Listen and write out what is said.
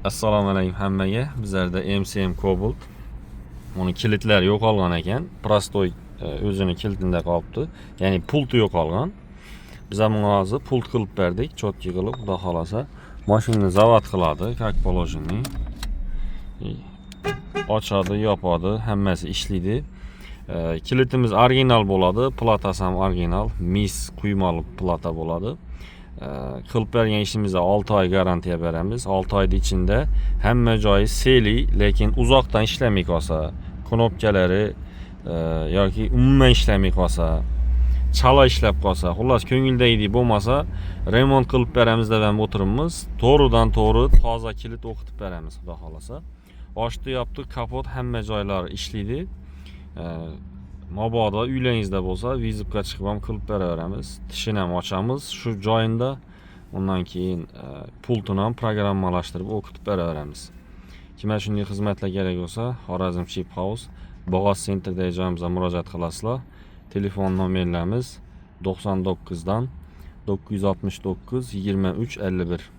Assalomu alaykum hammaga. Bizlarda MCM Cobalt. Uni kilitlari yo'qolgan ekan. Простой o'zini kilitida qolibdi. Ya'ni pulti yo'qolgan. Biz ham buni hozir pult qilib berdik, чётко qilib, xudo xolasa. Mashinani zavod qiladi, как положено. Ochadi, yopadi, hammasi ishlaydi. Kilitimiz original bo'ladi, platasi ham original, mis quymali plata bo'ladi. Qilib bergan ishimizda 6 oy garantiya beramiz. 6 oyning ichida hamma joyi целый, lekin uzoqdan ishlamay qolsa, knopkalari yoki umuman ishlamay qolsa, chala ishlab qolsa, xullas ko'ngildagidek bo'lmasa, remont qilib beramiz deb ham o'tiribmiz. To'g'ridan to'g'ri toza kilit o'qitib beramiz, xudo xohlasa. Ochdi, yopdi, kapot, hamma joylari ishlaydi. Mabodo uylaringizda bo'lsa, вызов ga chiqib ham qilib beraveramiz. Tishini ham ochamiz shu joyida. Undan keyin pultini ham programmalashtirib o'qitib beraveramiz. Kimga shunday xizmatlar kerak bo'lsa, Xorazm Chip House Bog'oz Центр dagi joyimizga murojaat qilasizlar. Telefon nomerlarimiz 99 dan 969 23 51.